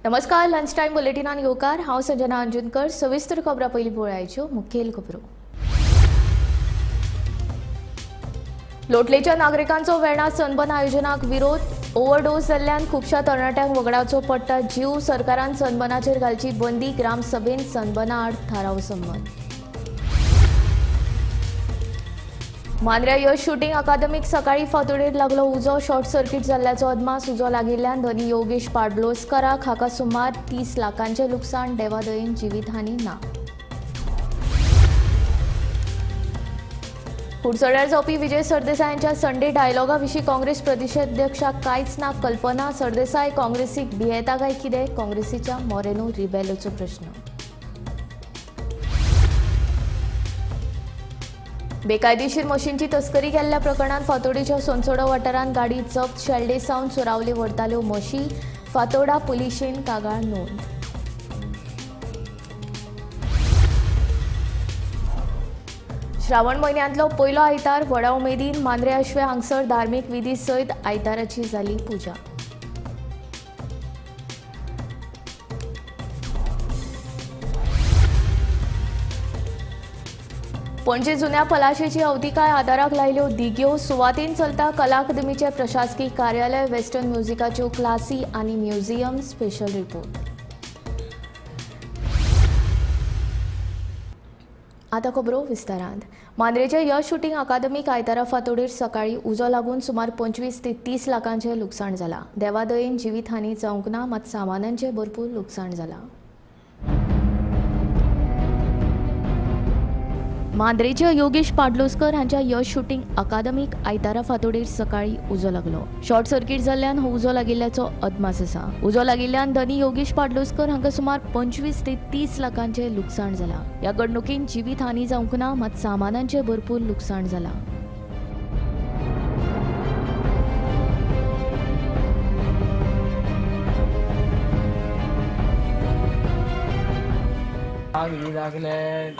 नमस्कार, lunch time बुलेटिनान येवकार. हांव संजना अंजुनकर. सविस्तर खबरां पयलीं पळयाच्यो मुखेल खबरो. लोटलेच्या नागरिकांचो वेर्णा सनबर्न आयोजनाक विरोध. ओव्हरडोस जाल्ल्यान खुबश्या तरणाट्यांक वगडावचो पडटा जीव. सरकारान सनबर्नाचेर घालची बंदी. ग्रामसभेन सनबर्ना आड थाराव संमत. मांद्र्या यश शूटिंग अकादमीक सकाळी फांतोडेर लागलो उजो. शॉर्ट सर्किट जाल्ल्याचो अदमास. उजो लागिल्ल्यान धनी योगेश पाडलोस्कराक हाका सुमार 30 लाखांचें लुकसाण. देवादयेन जिवीतहानी ना. कुडचड्यार जावपी विजय सरदेसाय यांच्या संडे डायलॉगा विशीं काँग्रेस प्रदेशाध्यक्षाक कांयच ना कल्पना. सरदेसाय काँग्रेसीक भियेता काय कितें? काँग्रेसीच्या मोरेनो रिबेलोचो प्रश्न. बेकायदेशीर मशीनची तस्करी केल्ल्या प्रकरणात फातोडेच्या सोनसोडो वाठारांत गाडी जप्त. शेल्डे सावन चोरावले व्हरताल्यो म्हशी. फातोडा पुलिशेन कागाळ नोंद. श्रावण म्हयन्यांतलो पयलो आयतार व्हडा उमेदीन मांद्रे आश्वे हांगसर धार्मीक विधी सयत आयताराची जाली पुजा. पणजे जुन्या पलाशेची अवतिकाय आदाराक लायल्यो दिग्यो. सुवातेन चलता कला अकादमीचें प्रशासकीय कार्यालय. वेस्टर्न म्युझिकाच्यो क्लासी आनी म्युझियम. Special report. आतां खबरो विस्तारांत. मांद्रेच्या यश शूटिंग अकादमीक आयतारा फांतोडेर सकाळी उजो लागून सुमार 25 ते 30 लाखांचें लुकसाण जालां. देवादयेन जिवीतहानी जावंक ना, मात सामानांचें भरपूर लुकसाण जालां. मांद्रेच्या योगेश पाडलोस्कर हांच्या यश शूटिंग अकादमीक आयतारा फांतोडेर सकाळी उजो लागलो. शॉर्ट सर्किट जाल्ल्यान हो उजो लागिल्ल्याचो अदमास आसा. उजो लागिल्ल्यान धनी योगेश पाडलोस्कर हांकां सुमार 25 ते 30 लाखांचें लुकसाण जालां. ह्या घडणुकेन जिवीतहानी जावंक ना, मात सामानांचें भरपूर लुकसाण जालां. आग ही लागले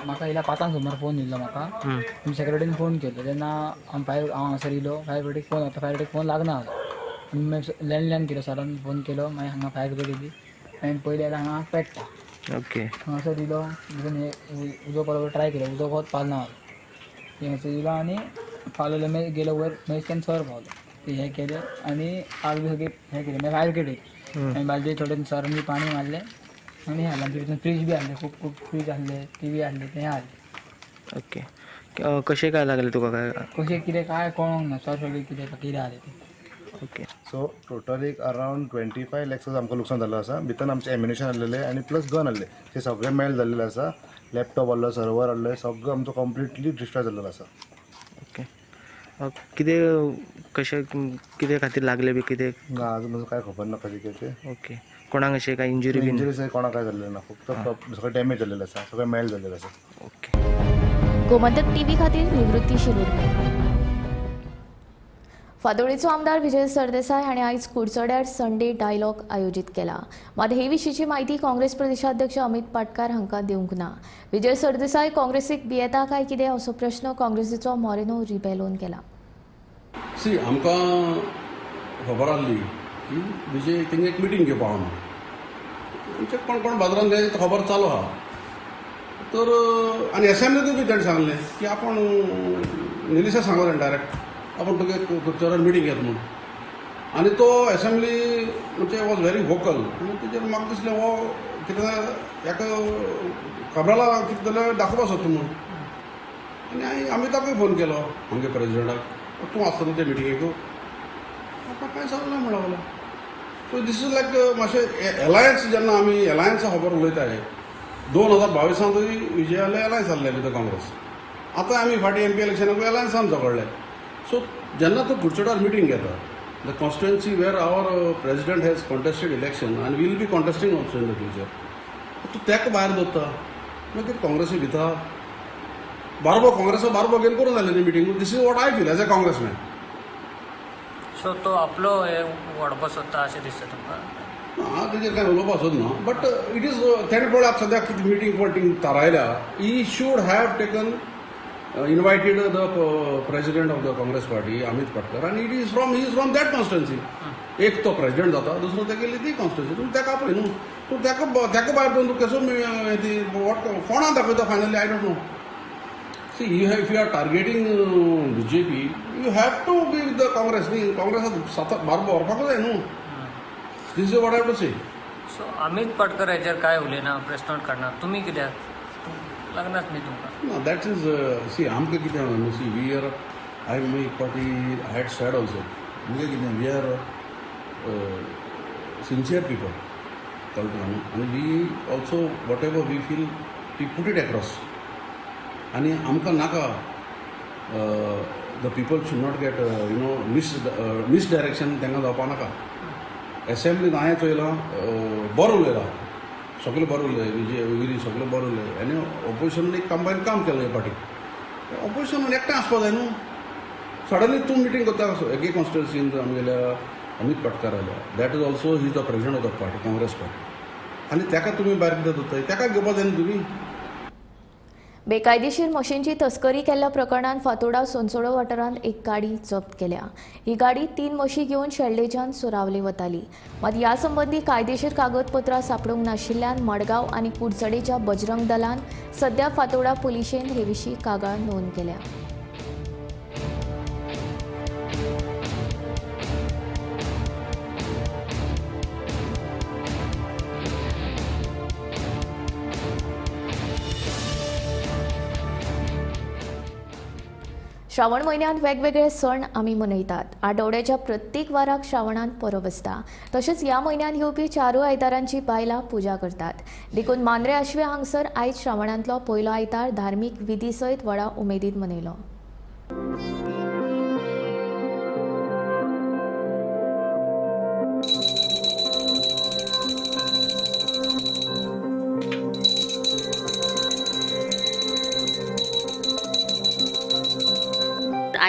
म्हाका येयला 5 सुमार फोन येयल्लो म्हाका. सेक्रेटरीन फोन केलो तेन्ना हांव फायर हांव हांगासर येयलो. फायर ब्रिगेडीक फोन आतां फायर ब्रिगेडीक फोन लागना जालो. मागीर लँडलायन केलो, सरान फोन केलो. मागीर हांगा फायर ब्रिगेड येयली. मागीर पयलें जाल्यार हांगा पेट्टा. ओके, हांगासर येयलो, भितून उजो पालोवपाक ट्राय केलो, उजो कोत पालना जालो. हांगासर येयलो आनी पालवलो, मागीर गेलो वयर, मागीर तेन्ना सर पावलो. ते हें केलें आनी आग बी सगळी हें केलें. मागीर फायर ब्रिगेड येयली, मागीर बालदी थोडे सरान बी पाणी मारलें आनी हें आमचे भितर फ्रीज बी आहले, खूब खूब फ्रीज आहले, टीव्ही आहले, तें आहले. ओके, कशें काय लागलें तुका? काय कशें कितें काय कळोंक ना सर, सगळें कितें कितें आहलें तें. ओके, सो टोटल एक अरावंड 25 लॅक्स आमकां लुकसाण जाल्लो आसा. भितर आमचें एम्युनेशन आहलेलें आनी प्लस गन आहले, ते सगळें मेल्ट जाल्लेलें आसा. लॅपटॉप आहलो, सर्वर आहले, सगळो आमचो कंप्लिटली डिस्ट्रॉय जाल्लेलो आसा. ओके, कितें कशें कितें खातीर लागलें बी कितें? ना, अजून कांय खबर ना कशें कितें तें. ओके, कोणाक अशें काय इंजुरी बी? इंजुरी कोणाक काय जाल्लें ना, फक्त सगळें डॅमेज जाल्लेलें आसा, सगळें मेल्ट जाल्लेलें आसा. ओके, गोमंतक टीव्ही खातीर निवृत्ती शिरोडकर. फातोडेचो आमदार विजय सरदेसाय हांणी आयज कुडचड्यार संडे डायलॉग आयोजीत केला. मात हे विशींची म्हायती काँग्रेस प्रदेशाध्यक्ष अमित पाटकार हांकां दिवंक ना. विजय सरदेसाय काँग्रेसीक भियेता काय कितें असो प्रश्न काँग्रेसीचो मोरेनो रिबेलोन केला. सी, आमकां खबर आहली की विजय तेंगे एक मिटींग घेवपा आहा म्हणून. आमचे कोण कोण बाजारांत खबर चालू आहा. तर आनी एसेंब्लीतूय बी ताणें सांगलें की आपूण निलिशा सांगलें डायरेक्ट आपूण तुगे कुडचड्यार मिटींग घेत म्हणून. आनी तो एसेंब्ली म्हणजे वॉज व्हेरी वोकल. आनी तेजेर म्हाका दिसलें हो कितें हेका खबराला कितें जाल्यार दाखोवपा सोदता म्हणून. आनी हांवें अमिताकूय फोन केलो, आमगे प्रेजिडेंटाक, तूं आसता न्हू ते मिटिंगेक, म्हाका कांय सांगलें म्हणून लागलो. सो these is लायक मातशें एलायन्स, जेन्ना आमी एलायन्सा खबर उलयताय, 2022 विजयाले एलायन्स आहले विथ काँग्रेस. आतां आमी फाटीं एमपी इलेक्शनाकूय एलायन्सान झगडले. सो जेन्ना तूं कुडचड्यार मिटींग घेता, the constituency where our president has contested election आनी will be contesting also in the future, तूं तेका भायर दवरता, मागीर काँग्रेसी भिता बारबो, काँग्रेसा बारबो घेवन करूं जालें न्ही meeting. This is what I feel as a congressman. So तो आपलो हे वाडोवपाक सोदता अशें दिसता तुमकां? हांव तेजेर कांय उलोवपाक सोदना, बट it is तेणें पळय आतां सद्याक कितें मिटींग पळय थारायल्या. He should have taken invited the president of the Congress party Amit Patkar आनी it is from he is from that constituency. एक तो प्रेसिडेंट जाता, दुसरो तेगेली ती कॉन्स्टिट्युन्सी. तूं ताका आपय न्हू, तूं ताका ताका भायर दवरून तूं कसो ती what कोणा दाखयता finally I don't know. See, you have, if you are targeting BJP, you have to be with the Congress. न्ही, काँग्रेसात सात बार व्हरपाकूच जाय न्हू. This is what I have to say. So Amit Patkar हेजेर काय उलयना, press note काडना, तुमी कित्याक लागनाच न्ही तुमकां? ना, that is सी आमकां कितें न्हू, सी we are I एक पाटी I had sad also. आमकां कितें, we are sincere people, कळटा तुका न्हू. आनी we also whatever we feel we put it across. आनी आमकां नाका the people should not get you know misdirection तांकां जावपा नाका. एसेंब्लीन हांवें चोयलां, बरो उलयला, सगळें बरें उलयलें, विजय विरी सगळें बरें उलयलें. आनी ऑपोजिशन एक कंबायन काम केलें हे पाटी. ऑपोजिशन एकठांय आसपा जाय न्हू. सडनली तूं मिटींग करता एके कॉन्स्टिट्युन्सीन आमगेल्या अमीत पाटकर आयल्या, that is also he is the president of the party, Congress party. आनी ताका तुमी भायर कित्याक दवरताय? ताका घेवपा जाय न्हू तुमी. बेकायदेशीर म्हशींची तस्करी केल्ल्या प्रकरणांत फातोडा सोनसोडो वाठारांत एक गाडी जप्त केल्या. ही गाडी 3 म्हशी घेवन शेल्डेच्यान सुरावली वताली. मात ह्या संबंदी कायदेशीर कागदपत्रां सापडूंक नाशिल्ल्यान मडगांव आनी कुडचडेच्या बजरंग दलान सध्या फातोडा पुलिशेन हे विशीं कागाळ नोंद केल्या. श्रावण म्हयन्यांत वेगवेगळे सण आमी मनयतात. आठवड्याच्या प्रत्येक वाराक श्रावणांत परब आसता. तशेंच ह्या म्हयन्यांत येवपी चारूय आयतारांची बायलां पुजा करतात. देखून मांद्रे आश्वे हांगसर आयज श्रावणांतलो पयलो आयतार धार्मीक विधी सयत व्हडा उमेदीन मनयलो.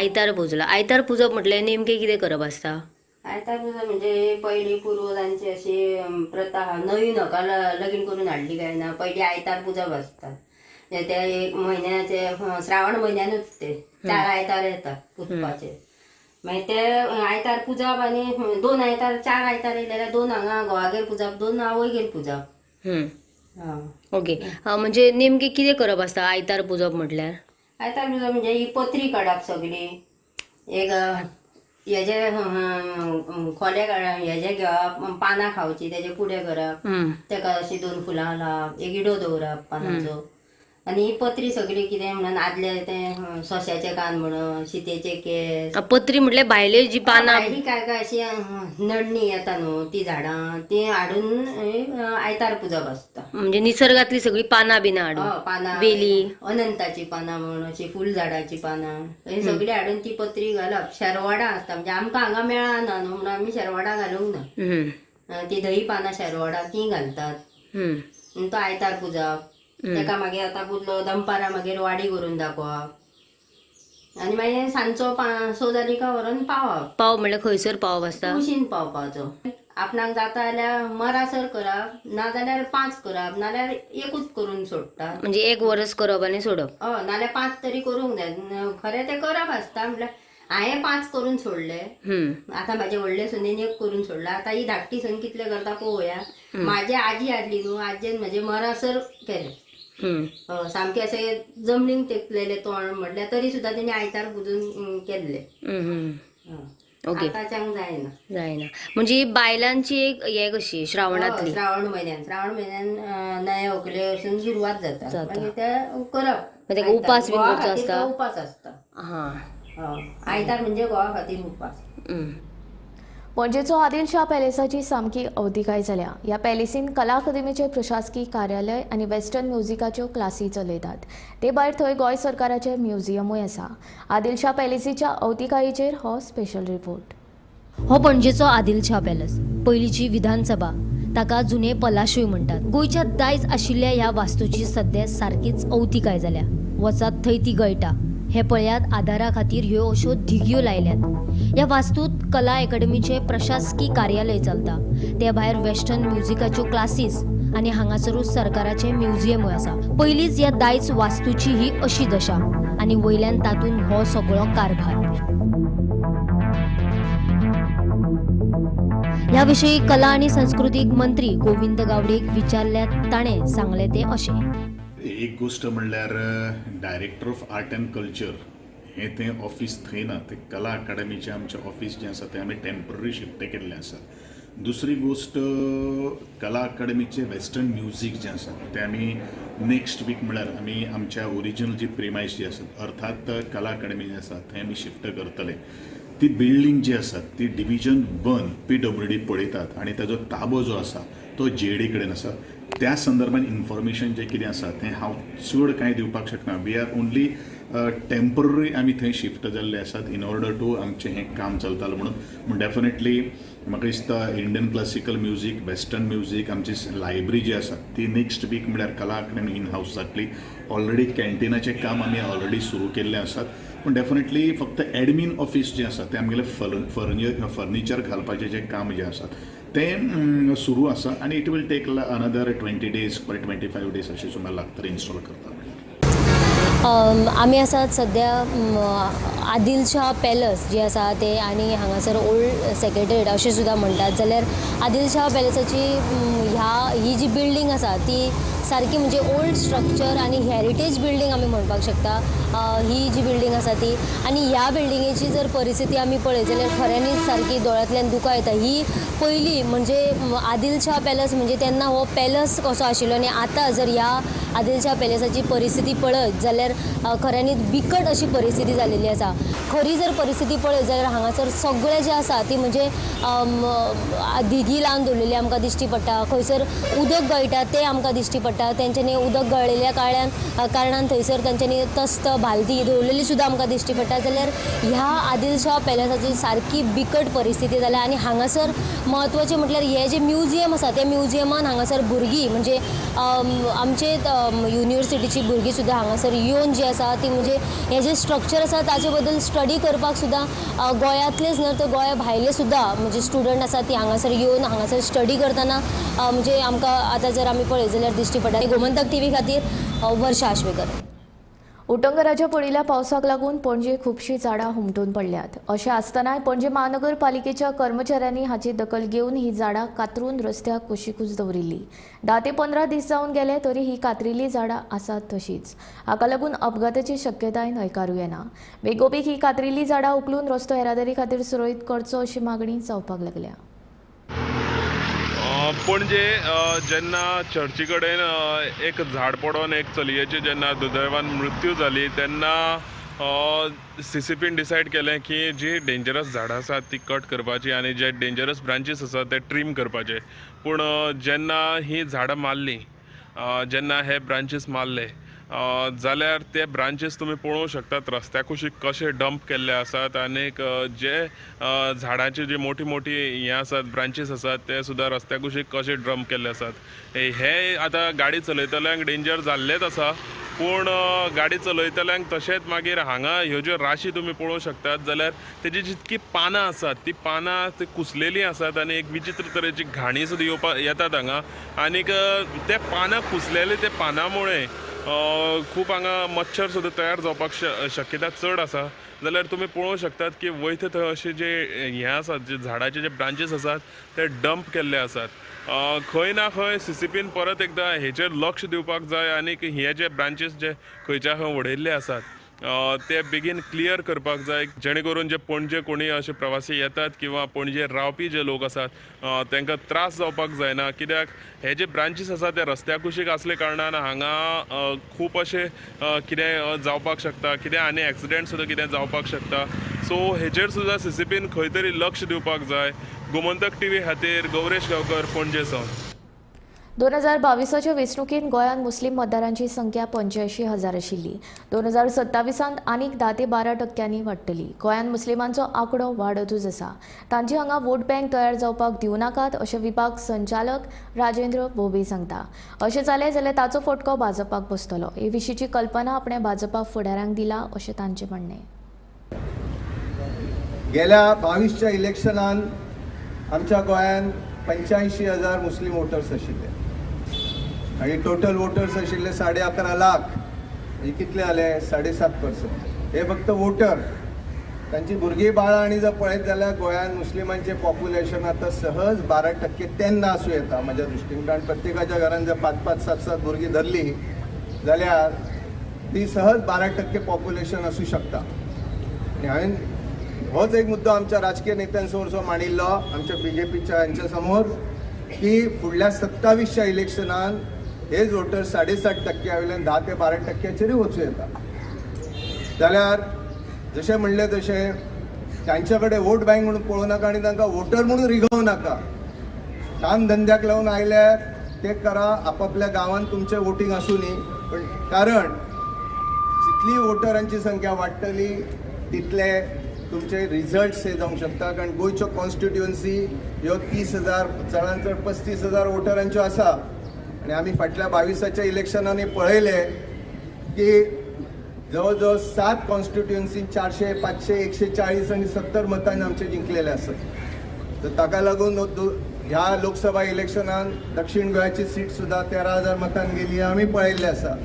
आयतार पुजला, आयतार पुजप म्हटल्यार नेमकें कितें करप आसता? आयतार पुजप म्हणजे पयलीं पुर्वजांची अशी प्रथा, नवीन व्हंकल लगीन करून हाडली काय ना पयलीं आयतार पुजप आसता. ते एक म्हयन्याचे श्रावण म्हयन्यानूच ते 4 आयतार येता पुजपाचे. मागीर ते आयतार पुजप आनी 2 आयतार 4 आयतार येयले जाल्यार 2 हांगा घोवागेर पुजप, 2 आवयगेर पुजप. ओके, म्हणजे नेमकें कितें करप आसता आयतार पुजप म्हटल्यार? आयतार पुजप म्हणजे ही पत्री काडप सगळी, एक हेजे खोले काडप, हेजे घेवप, पानां खावची तेजे पुडे करप, तेका अशी 2 फुलां लावप, एक इडो दवरप पानांचो. आनी ही पत्री सगळी कितें म्हणून आदले ते सोंश्याचे कान म्हणून, शितेचे केंस. पत्री म्हटल्यार भायले जी पानां, भायली काय काय अशी नडणी येता न्हू ती झाडां ती हाडून आयतार पुजप आसता. म्हणजे निसर्गातली सगळी पानां बिनां हाडून, पानां, वेली, अनंताची पानां म्हणून, अशी फूल झाडाची पानां, ही सगळी हाडून ती पत्री घालप. शेरवाडां आसता, म्हणजे आमकां हांगा मेळना न्हू म्हणून आमी शेरवाडां घालूंक ना, ती धही पानां शेरवाडां ती घालतात. तो आयतार पुजप. तेका मागीर आतां पुजलो दनपारां मागीर वाडी करून दाखोवप आनी मागीर सांजचो 5 जाली काय व्हरोन पावप. पाव म्हणल्यार खंयसर पावप आसता? कुशीन पावपाचो. आपणाक जाता जाल्यार मरासर करप, नाजाल्यार 5 करप, नाजाल्यार एकूच करून सोडटा. म्हणजे एक वरस करप आनी सोडप. हय, नाजाल्यार 5 तरी करूंक जाय. खरें तें करप आसता. म्हटल्यार हांवें 5 करून सोडले, आतां म्हाजे व्हडले सुनेन 1 करून सोडला, आतां ही धाकटी सून कितले करता पळोवया. म्हाजी आजी आसली न्हू, आजयेन म्हजे मरासर केलें. सामकें अशें जमनीक तेकलेलें तोंड म्हटल्यार तरी सुद्दां तेणी आयतार पुजून केल्लें. ओके, आतांच्यांक जायना. जायना म्हणजे बायलांची एक हे कशी श्रावणांतली, श्रावण म्हयन्यान, श्रावण म्हयन्यान नये व्हंकले वचून सुरवात जाता. मागीर ते करप, उपास बी करचो आसता. उपास आसता. आयतार म्हणजे घोवा खातीर उपास. पणजेचो आदिलशाह पॅलेसाची सामकी अवतिकाय जाल्या. ह्या पॅलेसीन कला अकादमीचे प्रशासकीय कार्यालय आनी वेस्टर्न म्युजिकाच्यो क्लासी चलयतात. ते भायर थंय गोंय सरकाराचें म्युझियमूय आसा. आदिलशाह पॅलेसीच्या अवतिकायेचेर हो स्पेशल रिपोर्ट. हो पणजेचो आदिलशाह पॅलेस, पयलींची विधानसभा, ताका जुने पलाशूय म्हणटात. गोंयच्या दायज आशिल्ल्या ह्या वास्तूची सद्या सारकीच अवतिकाय जाल्या. वचात थंय ती गळटा. हे पळयात, आदारा खातीर ह्यो अश्यो धिगयो लायल्यात. ह्या वास्तूत कला अकादमीचे प्रशासकी कार्यालय चलता. ते भायर वेस्टर्न म्युजिकाच्यो क्लासीस आनी हांगासरूच सरकाराचें म्युझियमूय आसा. पयलींच ह्या दायज वास्तूची ही अशी दशा आनी आनी वयल्यान तातूंत हो सगळो कारभार. ह्या विशीं कला आनी संस्कृतीक मंत्री गोविंद गावडेक विचारल्यार ताणें सांगलें तें अशें. एक गोश्ट म्हणल्यार director of art and culture हें तें ऑफिस थंय ना, तें कला अकादमीचें आमचें ऑफिस जें आसा तें आमी टेम्पररी शिफ्ट केल्लें आसा. दुसरी गोश्ट कला अकादमीचें वेस्टर्न म्युजीक जें आसा तें आमी नेक्स्ट वीक म्हणल्यार आमी आमच्या ओरिजिनल जी प्रिमायस जी आसा अर्थात कला अकादमी जी आसा थंय आमी शिफ्ट करतले. ती बिल्डींग जी आसा ती डिविजन 1 PWD पळयतात आनी ताजो ताबो जो आसा तो GAD कडेन आसा. त्या संदर्भान इन्फॉर्मेशन जें कितें आसा तें हांव चड कांय दिवपाक शकना. We are only temporary आमी थंय शिफ्ट जाल्ले आसात इन ऑर्डर टू आमचें हें काम चलतालें म्हणून. पूण डेफिनेटली म्हाका दिसता Indian classical music, western music, आमची लायब्ररी जी आसा ती नेक्स्ट वीक म्हणल्यार कला अकादमी इन हावस जातली. ऑलरेडी कॅन्टिनाचें काम आमी ऑलरेडी सुरू केल्लें आसात. पूण डेफिनेटली फक्त एडमीन ऑफिस जें आसा तें आमगेलें फर्निचर घालपाचें जें काम जें आसा तें सुरू आसा आनी it will take another 20 days or 25 days अशें सुमार लागतलें इन्स्टॉल करता. आमी आसात सद्या आदिलशाह पॅलस जी आसा ते आनी हांगासर ओल्ड सेक्रेटरीट अशें सुद्दां म्हणटात. जाल्यार आदिलशाह पॅलसाची ही जी बिल्डींग आसा ती सारकी म्हणजे ओल्ड स्ट्रक्चर आनी हेरिटेज बिल्डींग आमी म्हणपाक शकता ही जी बिल्डींग आसा ती. आनी ह्या बिल्डिंगेची जर परिस्थिती आमी पळयत जाल्यार खऱ्यांनीच सारकी दोळ्यांतल्यान दुकां येता. ही पयली म्हणजे आदिलशाह पॅलस म्हणजे तेन्ना हो पॅलस कसो आशिल्लो आनी आतां जर ह्या आदिलशाह पॅलसाची परिस्थिती पळयत जाल्यार खऱ्यांनीच बिकट अशी परिस्थिती जाल्लेली आसा. खरी जर परिस्थिती पळयत जाल्यार हांगासर सगळें जें आसा ती म्हणजे धिगी लावन दवरलेली आमकां दिश्टी पडटा, खंयसर उदक गळटा तें आमकां दिश्टी पडटा. तेंच्यांनी उदक गळिल्ल्या कारणान थंयसर तेंच्यांनी तस्त बालदी दवरलेली सुद्दां आमकां दिश्टी पडटा. जाल्यार ह्या आदिलशाह पॅलसाची सारकी बिकट परिस्थिती जाल्या. आनी हांगासर म्हत्वाचें म्हटल्यार हें जें म्युझियम आसा त्या म्युझियमान हांगासर भुरगीं म्हणजे आमचे युनिवर्सिटीची भुरगीं सुद्दां हांगासर येवन जी आसा ती म्हणजे हें जें स्ट्रक्चर आसा ताचे बद्दल स्टडी करपाक सुद्दां गोंयांतलेच न्हय तर गोंया भायले सुद्दां म्हणजे स्टुडंट आसा ती हांगासर येवन हांगासर स्टडी करतना म्हणजे आमकां आतां जर आमी पळयत जाल्यार दिश्टी पडटा. गोमंतक टीव्ही खातीर वर्षा आश्वेकर. उटंगराच्या पडिल्ल्या पावसाक लागून पणजे खुबशीं झाडां हुमटून पडल्यात. अशें आसतनाय पणजे महानगरपालिकेच्या कर्मचाऱ्यांनी हाची दखल घेवन ही झाडां कातरून रस्त्या कुशीकूच दवरिल्ली. 10 ते 15 दीस जावन गेले तरी ही कातरिल्ली झाडां आसात तशीच. हाका लागून अपघाताची शक्यताय न्हयकारूं येना. बेगोबेग ही कातरिल्ली झाडां उखलून रस्तो येरादारी खातीर सुरळीत करचो अशी मागणी जावपाक लागल्या. पणजे जेन्ना चर्ची कडेन एक झाड पडोन एक चलयेची जेन्ना दुर्दैवान मृत्यू जाली तेन्ना CCPन डिसायड केलें की जी डेंजरस झाडां आसात ती कट करपाची आनी जे डेंजरस ब्रांचीस आसात ते ट्रीम करपाचे. पूण जेन्ना ही झाडां मारली, जेन्ना हे ब्रांचीस मारले जाल्यार ते ब्रांचीस तुमी पळोवंक शकतात रस्त्या कुशीक कशे डंप केल्ले आसात आनीक जे झाडांची जी मोठी मोठी हें आसात ब्रांचीस आसात ते सुद्दां रस्त्या कुशीक कशे डंप केल्ले आसात. हे आतां गाडी चलयतल्यांक डेंजर जाल्लेच आसा, पूण गाडी चलयतल्यांक तशेंच मागीर हांगा ह्यो ज्यो राशी तुमी पळोवंक शकतात जाल्यार तेजी जितकी पानां आसात ती पानां ती कुसलेलीं आसात आनी एक विचित्र तरेची घाणी सुद्दां येवपाक येतात हांगा. आनीक ते पानां कुसलेले ते पानां मुळे खूब हांगा मच्छर सुद्दां तयार जावपाक शक्यता चड आसा. जाल्यार तुमी पळोवंक शकतात की वयता थंय अशे जे हें आसात जे झाडाचे जे ब्रांचीस आसात ते डंप केल्ले आसात. खंय ना खंय CCPन परत एकदां हेचेर लक्ष दिवपाक जाय आनीक हे जे ब्रांचीस जे खंयच्या खंय उडयल्ले आसात ते बेगीन क्लियर करपाक जाय, जेणे करून जे पणजे कोणी अशे प्रवासी येतात किंवा पणजे रावपी जे लोक आसात तांकां त्रास जावपाक जायना. कित्याक हे जे ब्रांचीस आसात ते रस्त्या कुशीक आसले कारणान हांगा खूब अशें कितें जावपाक शकता, कितें आनी एक्सिडेंट सुद्दां कितें जावपाक शकता. सो हेचेर सुद्दां CCPन खंय तरी लक्ष दिवपाक जाय. गोमंतक टीव्ही खातीर गौरेश गांवकर, पणजे सावन. 2022 वेंचणुकेंत गोंयांत मुस्लीम मतदारांची संख्या 85,000 आशिल्ली. 2027 आनीक 10 ते 12% वाडटली. गोंयांत मुस्लिमांचो आंकडो वाडतूच आसा. तांची हांगा वोट बँक तयार जावपाक दिवं नाकात अशें विभाग संचालक राजेंद्र भोबे सांगता. अशें जालें जाल्यार ताचो फटको भाजपाक बसतलो. हे विशींची कल्पना आपणें भाजपा फुडाऱ्यांक दिला अशें तांचें म्हणणें. गेल्या 22च्या इलेक्शनान आमच्या गोंयांत 85,000 मुस्लीम वोटर्स आशिल्ले आणि टोटल वोटर्स आशिल्ले 11.5 लाख. म्हणजे कितले जाले 7.5%. हे फक्त वोटर, तांची भुरगीं बाळां आनी जर पळयत जाल्यार गोंयांत मुस्लिमांचें पॉप्युलेशन आतां सहज 12% तेन्ना आसूं येता म्हज्या दृश्टीन, कारण प्रत्येकाच्या घरान जर 5-5, 7-7 भुरगीं धरलीं जाल्यार ती सहज 12% पॉप्युलेशन आसूं शकता. आनी हांवें होच एक मुद्दो आमच्या राजकीय नेत्यांसमोर सो मांडिल्लो, आमच्या बीजेपीच्या हांच्या समोर, की फुडल्या 27च्या इलेक्शनान हेच वोटर 7.5% वयल्यान 10 ते 12%चेरूय वचूं येता. जाल्यार जशें म्हणलें तशें तांचे कडेन वोट बँक म्हणून पळोवं नाका आनी तांकां वोटर म्हणून रिगोवं नाका. काम धंद्याक लावन आयल्यार ते करा, आपापल्या गांवांत तुमचें वोटींग आसूं न्ही, पण कारण जितली वोटरांची संख्या वाडटली तितले तुमचे रिजल्ट्स हे जावंक शकता. कारण गोंयच्यो कॉन्स्टिट्युएन्सी ह्यो 30,000 चडांत चड 35,000 वोटरांच्यो आसा आनी आमी फाटल्या 22च्या इलेक्शनांनी पळयलें की जवळ जवळ 7 कॉन्स्टिट्युएन्सी 400, 500, 140 आनी 70 मतांनी आमचे जिंकलेले आसत. तर ताका लागून ह्या लोकसभा इलेक्शनान दक्षिण गोंयाची सीट सुद्दां 13,000 मतान गेली, आमी पळयल्लें आसा.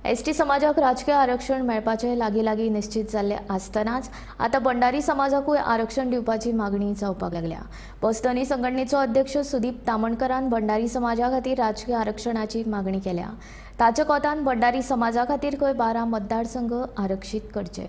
एसटी समाजाक राजकीय आरक्षण मेळपाचें लागीं लागीं निश्चित जाल्लें आसतनाच आतां भंडारी समाजाकूय आरक्षण दिवपाची मागणी जावपाक लागल्या. बसधनी संघटनेचो अध्यक्ष सुदीप तामणकरान भंडारी समाजा खातीर राजकीय आरक्षणाची मागणी केल्या. ताच्या कोतान भंडारी समाजा खातीर खंय 12 मतदारसंघ आरक्षीत करचे.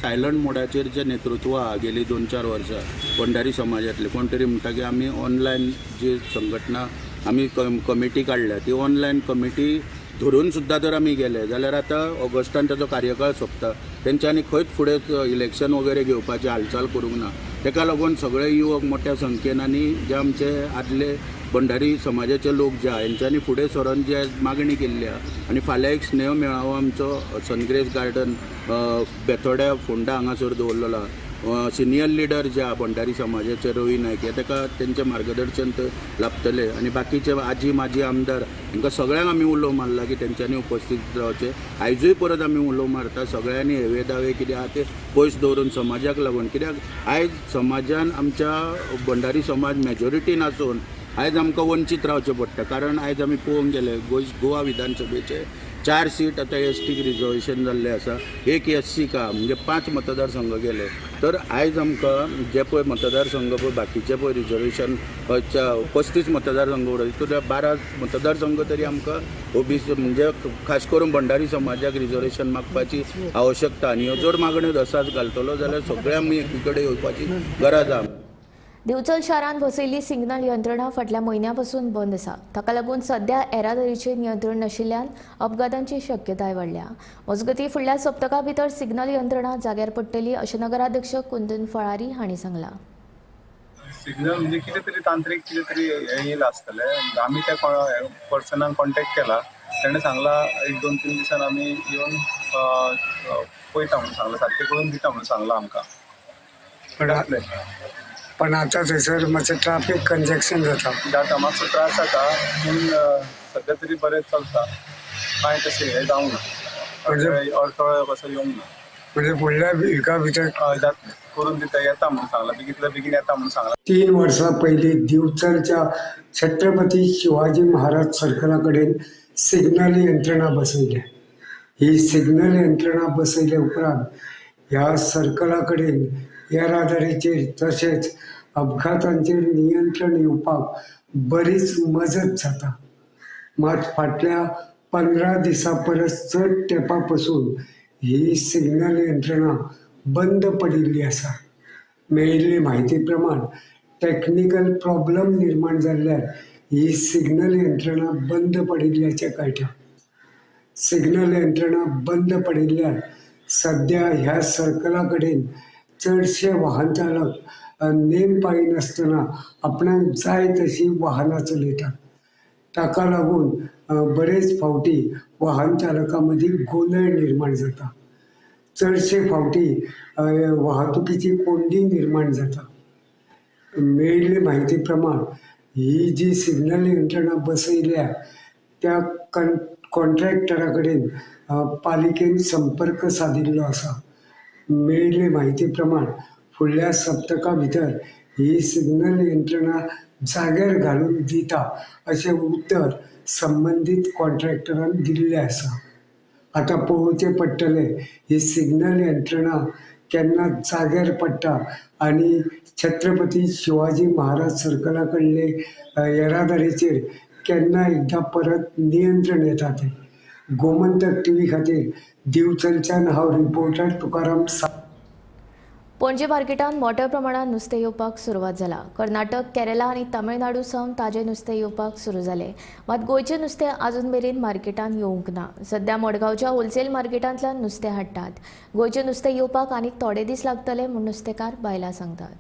सायलंट मोडाचेर जे नेतृत्व आहा गेली 2-4 वर्सां भंडारी समाजांतले कोण तरी म्हणटा की आमी ऑनलायन जी संघटना आमी कमिटी काडल्या ती ऑनलायन कमिटी धरून सुद्दां जर आमी गेले जाल्यार आतां ऑगस्टान ताजो कार्यकाळ सोंपता, तेंच्यांनी खंयच फुडें इलेक्शन वगैरे घेवपाची हालचाल करूंक ना. ताका लागून सगळे युवक मोठ्या संख्येन आनी जे आमचे आदले भंडारी समाजाचे लोक जे आहा हेंच्यांनी फुडें सरून जे मागणी केल्ली आहा आनी फाल्यां एक स्नेह मेळावो आमचो सनग्रेस गार्डन बेतोड्या फोंडा हांगासर दवरलेलो आहा. सिनियर लिडर जे आहा भंडारी समाजाचे रवी नायक हे ताका तेंचें मार्गदर्शन लाभतलें आनी बाकीचे आजी माजी आमदार हांकां सगळ्यांक आमी उलो मारला की तेंच्यांनी उपस्थीत रावचें. आयजूय परत आमी उलो मारता सगळ्यांनी हेवे दावे कितें आहा ते पयस दवरून समाजाक लागून, कित्याक आयज समाजान आमच्या भंडारी समाज मेजॉरिटीन आसून आयज आमकां वंचीत रावचें पडटा. कारण आयज आमी पळोवंक गेले गोवा विधानसभेचे 4 सीट आतां एस टीक रिजर्वेशन जाल्लें आसा, 1 एस सीक आहा, म्हणजे 5 मतदारसंघ गेले. तर आयज आमकां जे पळय मतदारसंघ पळय बाकीचे पळय रिजर्वेशन 35 मतदारसंघ उरले तर 12 मतदारसंघ तरी आमकां ओबीसी म्हणजे खास करून भंडारी समाजाक रिजर्वेशन मागपाची आवश्यकता आनी ह्यो जर मागण्यो दसाच घालतलो जाल्यार सगळे आमी एकी कडेन येवपाची गरज आहा. दिवचल शारांत वसयल्ली सिग्नल यंत्रणा फाटल्या म्हयन्या पासून बंद आसा. ताका लागून सध्या येरादारीचेर नियंत्रण नाशिल्ल्यान अपघातांची शक्यताय वाडल्या. मजगतीं फुडल्या सप्तका भितर सिग्नल यंत्रणा जाग्यार पडटली अशें नगराध्यक्ष कुंदन फळारी हांणी सांगलां. सिग्नल म्हणजे कितें तरी तांत्रीक कितें तरी हें येयलां आसतलें. आमी त्या पर्सनाक कॉन्टेक्ट केला, तेणें सांगलां 1-2-3 दिसान आमी येवन पळयता म्हणून सांगलां, सारकें करून दिता म्हणून सांगलां आमकां. पण आतां थंयसर मातशें ट्राफीक कंजेक्शन जाता जाता, मातसो त्रास जाता, पूण सद्या तरी बरें चलता, कांय तशें हें जावंक ना, अडथळो कसो येवंक ना. म्हणजे फुडल्या विका भितर जातलें, करून दिता, येता म्हणून सांगलां, बेगींतल्या बेगीन येता म्हणून सांगलां. 3 वर्सां पयलीं दिवचलच्या छत्रपती शिवाजी महाराज सर्कला कडेन सिग्नल यंत्रणा बसयल्या. ही सिग्नल यंत्रणा बसयल्या उपरांत ह्या सर्कला कडेन येरादारीचेर तशेंच अपघातांचेर नियंत्रण येवपाक बरीच मजत जाता. मात फाटल्या 15 दिसां परस चड तेंपा पसून ही सिग्नल यंत्रणा बंद पडिल्ली आसा. मेळिल्ले म्हायती प्रमाण टॅक्निकल प्रॉब्लम निर्माण जाल्ल्यान ही सिग्नल यंत्रणा बंद पडिल्ल्याचें कळटा. सिग्नल यंत्रणा बंद पडिल्ल्यान सद्या ह्या सर्कला कडेन चडशे वाहन चालक नेम पाळिनासतना आपणाक जाय तशी वाहनां चलयतात. ताका लागून बरेच फावटी वाहन चालकां मदीं गोंदळ निर्माण जाता. चडशे फावटी वाहतुकीची कोंडी निर्माण जाता. मेळिल्ले म्हायती प्रमाण ही जी सिग्नल यंत्रणा बसयल्या त्या कॉन्ट्रॅक्टरा कडेन पालिकेन संपर्क सादिल्लो आसा. मेळिल्ले म्हायती प्रमाण फुडल्या सप्तका भितर ही सिग्नल यंत्रणा जाग्यार घालून दिता अशें उतर संबंदीत कॉन्ट्रॅक्टरान दिल्लें आसा. आतां पळोवचें पडटलें ही सिग्नल यंत्रणा केन्ना जाग्यार पडटा आनी छत्रपती शिवाजी महाराज सर्कला कडले येरादारीचेर केन्ना एकदां परत नियंत्रण येता तें. गोमंतक टी व्ही खातीर दिवचलच्यान हांव रिपोर्टर तुकाराम सा. पणजे मार्केटांत मोठ्या प्रमाणात नुस्तें येवपाक सुरवात जाला. कर्नाटक, केरला आनी तामिळनाडू सावन ताजें नुस्तें येवपाक सुरू जालें. मात गोंयचें नुस्तें आजून मेरेन मार्केटांत येवंक ना. सध्या मडगांवच्या होलसेल मार्केटांतल्यान नुस्तें हाडटात. गोंयचें नुस्तें येवपाक आनीक थोडे दीस लागतले म्हूण नुस्तेकार बायलां सांगतात.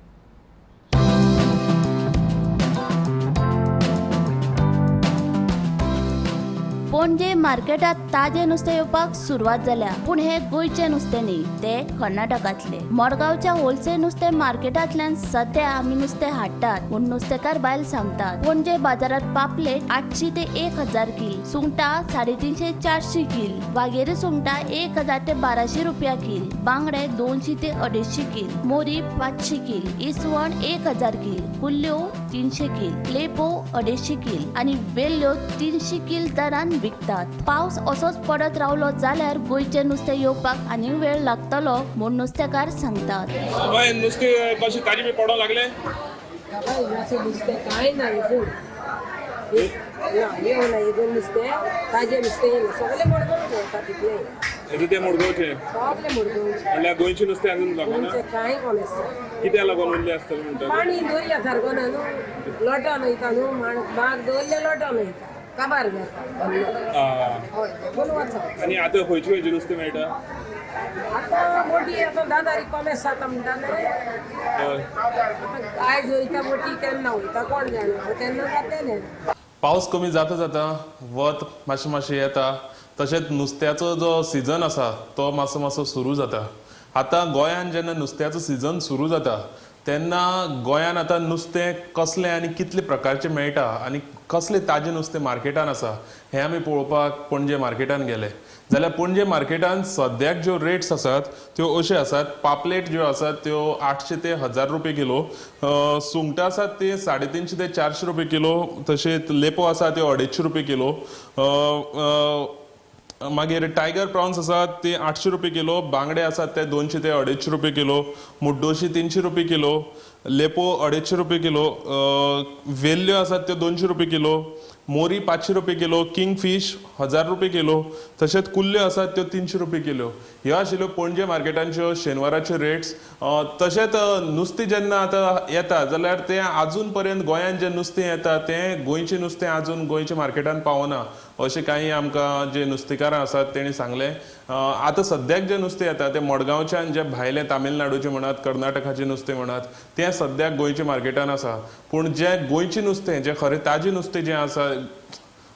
पणजे मार्केटात ताजें नुस्तें येवपाक सुरवात जाल्या, पूण हे गोंयचें नुस्तें न्ही, तें कर्नाटकांतलें. मडगांवच्या होलसेल नुस्तें मार्केटांतल्यान सद्या आमी नुस्तें हाडटात म्हूण नुस्तेकार बायल सांगतात. पणजे बाजारात पापलेट 800 ते 1000 कील, सुंगटां 350 400 कील, वागेरी सुंगटां 1000 ते 1200 रुपया कील, बांगडे 200 ते 250 कील, मोरी 500 कील, इसवण 1000 कील, कुल्ल्यो 300 कील, लेपो 250 कील आनी वेल्ल्यो 300 कील दरान विकतात. पावस असोच पडत रावलो जाल्यार गोंयचें नुस्तें येवपाक आनी वेळ लागतलो म्हूण नुस्तेकार सांगतात. नुस्तें कशें ताजें बी पडोंक लागलें? नुस्तें कांय ना, येवना नुस्तें ताजें नुस्तें येयना, सगळें मडगांवचें येता तितलें. तें मडगांवचें, सगळें मडगांवचें. म्हणल्यार गोंयचें नुस्तें अजून लागना? कांय कोण आसता कित्याक लागून उरलें आसतलें म्हणटा? पाणी दर्या सारको ना न्हू, लोटोन वयता न्हू, बाग दवरलें लोटोन वयता, काबार जाता. आनी आतां खंयचें खंयचें नुस्तें मेळटा? आतां मोटी आतां 10 तारीख कॉमेस जाता म्हणटा न्हू, आयज वयता मोटी, केन्ना वयता कोण जाणा, तेन्ना जातलें. पावस कमी जाता जाता वत मातशें मातशें येता, तशेंच नुस्त्याचो जो सिजन आसा तो मातसो मातसो सुरू जाता. आतां गोंयांत जेन्ना नुस्त्याचो सिजन सुरू जाता तेन्ना गोंयांत आतां नुस्तें कसलें आनी कितले प्रकारचें मेळटा आनी कसलें ताजें नुस्तें मार्केटान आसा हें आमी पळोवपाक पणजे मार्केटान गेले. जाल्यार पणजे मार्केटान सद्याक ज्यो रेट्स आसात त्यो अश्यो आसात. पापलेट ज्यो आसात त्यो 800 ते 1000 रुपये किलो, सुंगटां आसात ती 350 ते 400 रुपये किलो, तशेंच लेपो आसा त्यो 250 रुपये किलो, मागीर टायगर प्रॉन्स आसात ते 800 रुपये किलो, बांगडे आसात ते 200 ते 250 रुपये किलो, मुड्डोशी 300 रुपये किलो, लेपो 250 रुपये किलो, वेल्ल्यो आसात त्यो 200 रुपये किलो, मोरी 500 रुपये किलो, किंग फिश 1000 रुपये किलो, तशेंच कुल्ल्यो आसात त्यो 300 रुपये किलो. ह्यो आशिल्ल्यो पणजे मार्केटांच्यो शेनवाराच्यो रेट्स. तशेंच नुस्तें जेन्ना आतां येता जाल्यार तें आजून पर्यंत गोंयांत जें नुस्तें येता तें गोंयचें नुस्तें आजून गोंयच्या मार्केटान पावना अशें कांय आमकां जे नुस्तेकारां आसात तेणी सांगलें. आतां सद्याक जें नुस्तें येता तें मडगांवच्यान जें भायलें तामिळनाडूचें म्हणात, कर्नाटकाचें नुस्तें म्हणात, तें सद्याक गोंयच्या मार्केटान आसा. पूण जें गोंयचें नुस्तें, जें खरें ताजें नुस्तें जें आसा,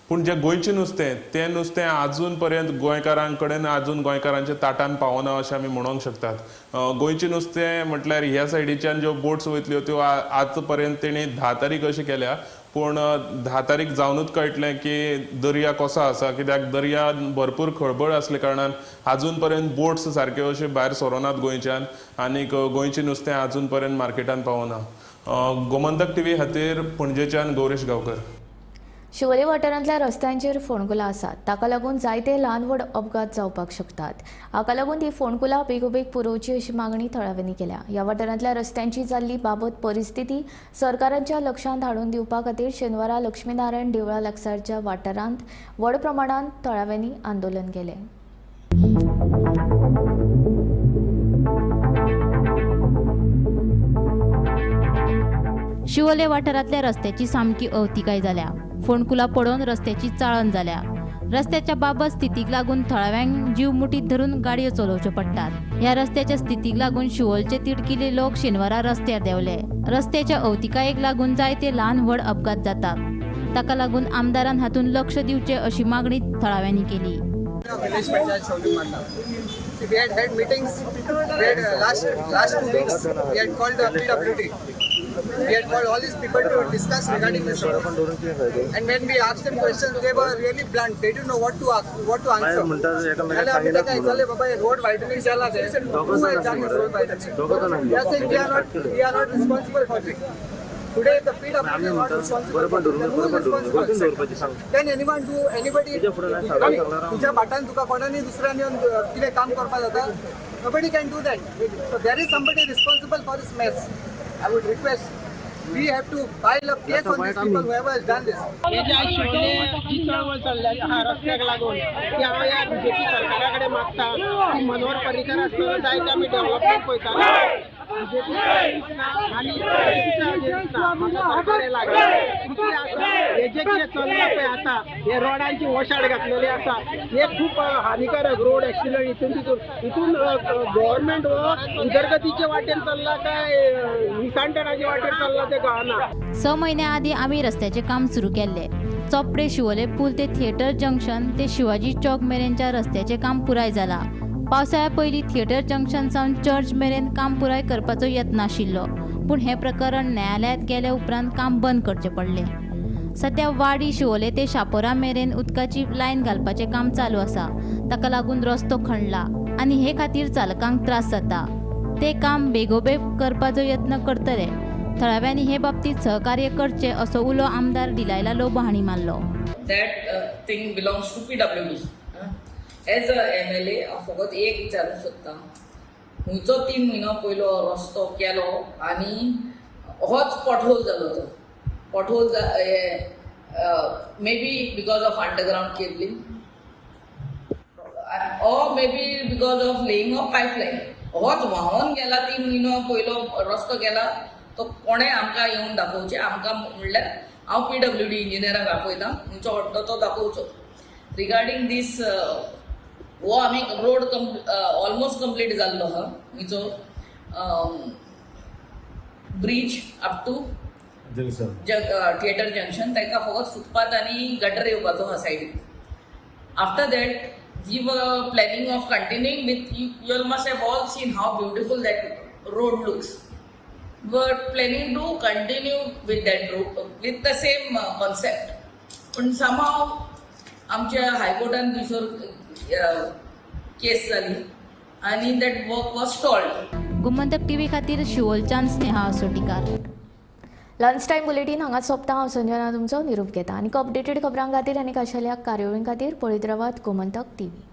पूण जें गोंयचें नुस्तें तें नुस्तें आजून पर्यंत गोंयकारां कडेन आजून गोंयकारांच्या ताटान पावना अशें आमी म्हणूंक शकतात. गोंयचें नुस्तें म्हटल्यार ह्या सायडीच्यान ज्यो बोट्स वयतल्यो त्यो आज पर्यंत तेणी 10 तारीख अशी केल्या, पूण 10 तारीख जावनूच कळटलें की दर्या कसो आसा, कित्याक दर्या भरपूर खळबळ आसले कारणान आजून पर्यंत बोट्स सारक्यो अश्यो भायर सरोनात गोंयच्यान आनीक गोंयचें नुस्तें आजून पर्यंत मार्केटान पावना. गोमंतक टीव्ही खातीर पणजेच्यान गौरेश गांवकर. शिवोले वाठारांतल्या रस्त्यांचेर फोंडकुलां आसात, ताका लागून जायते ल्हान व्हड अपघात जावपाक शकतात. हाका लागून ती फोंडकुलां बेगोबेग पुरोवची अशी मागणी थळाव्यांनी केल्या. ह्या वाठारांतल्या रस्त्यांची जाल्ली बाबत परिस्थिती सरकाराच्या लक्षांत हाडून दिवपा खातीर शेनवारा लक्ष्मीनारायण देवळा लागसारच्या वाठारांत व्हड प्रमाणांत थळाव्यांनी आंदोलन केलें. शिवोले वाठारांतल्या रस्त्याची सामकी अवतिकाय जाल्या. फोंडकुलां पडून रस्त्याची चाळण जाल्या. रस्त्याच्या बाबत स्थितीक लागून थळाव्यांक जीव मुठीत धरून गाडयो चलोवच्यो पडटात. ह्या रस्त्याच्या स्थितीक लागून शिवोलचे तिडकिले लोक शेनवारा रस्त्यार देंवले. रस्त्याच्या अवतिकायेक लागून जायते ल्हान व्हड अपघात जातात. ताका लागून आमदारान हातूंत लक्ष दिवचें अशी मागणी थळाव्यांनी केली. We had had meetings. We had last 2 weeks we had called the PWD. We had called all these people to discuss regarding this road. And when we asked them questions, they were really blunt. They didn't know what to ask, what to answer. Road widening. Who has done this road widening? They are saying we are not responsible for it. Today the PWD is not responsible. Who is responsible? Can anyone do anybody? तुझ्या भाटान तुका कोणानी दुसऱ्यान येवन कितें काम करपाक जाता? Nobody can do that. So there is somebody responsible for this mess. I would request we have to file a case on these people whoever has done this. हे जे आयज शिवोले जी चळवळ चल्ल्या आहा रस्त्याक लागून ती हांव ह्या बीजेपी सरकारा कडेन मागता की मनोहर पर्रीकर आसतना जायते आमी डेव्हलपमेंट पळयताले, बीजेपी दिसना आनी दिसना म्हाका सरकार हें लागलें. दुसरें आसा हे जे कितें चल्लां पळय आतां हे रोडांची वशाड घातलेली आसा, हे खूब हानिकारक रोड एक्सिडंट हितून तितून हितून गव्हर्मेंट हो उदरगतीचे वाटेन चल्ला काय मिसांटणाचे वाटेन चल्ला तें कळना. 6 म्हयन्या आदीं आमी रस्त्याचें काम सुरू केल्लें. चोपडे शिवोले पूल ते थिएटर जंक्शन ते शिवाजी चौक मेरेनच्या रस्त्याचें काम पुराय जालां. पावसाळ्या पयलीं थिएटर जंक्शन सावन चर्च मेरेन काम पुराय करपाचो यत्न आशिल्लो, पूण हें प्रकरण न्यायालयांत गेल्या उपरांत काम बंद करचें पडलें. सद्या वाडी शिवोले ते शापोरा मेरेन उदकाची लायन घालपाचें काम चालू आसा. ताका लागून रस्तो खणला आनी हे खातीर चालकांक त्रास जाता. तें काम बेगोबेग करपाचो यत्न करतले. थळाव्यांनी हे बाबतींत सहकार्य करचें असो उलो आमदार डिलायला लोबो हांणी मारलो. That thing belongs to PWD. As a MLA हांव फकत एक विचारूंक सोदता, खंयचो 3 म्हयनो पयलो रस्तो केलो आनी होच पॉटहोल जालो. तो pothole maybe because of underground cabling or maybe because of laying of pipeline होच व्हांवोन गेला. 3 म्हयनो पयलो रस्तो गेला तो कोणें आमकां येवन दाखोवचें. आमकां म्हणल्यार हांव PWD इंजिनियराक आपयता, खंयचो हट्टो तो दाखोवचो. रिगार्डींग दीस हो आमी रोड ऑलमोस्ट कंप्लीट जाल्लो आहा, खंयचो bridge up to theatre junction, ताका फकत फुटपाथ आनी गटर येवपाचो आहा सायडीक. After that we were planning of continuing with you all must have all seen how beautiful that road looks. We were planning to continue with that road with the same concept, पण somehow आमच्या हायकोर्टान थंयसर केस जाली आनी that work was stalled. Gomantak TV खातीर शिवोलच्यान Sneha असोटीकार. Lunch time bulletin हांगा सोंपता. हांव संजना तुमचो निरोप घेता आनी अपडेटेड खबरां खातीर आनी खाशेल्या कार्यावळीं खातीर पळयत रावात गोमंतक टीव्ही.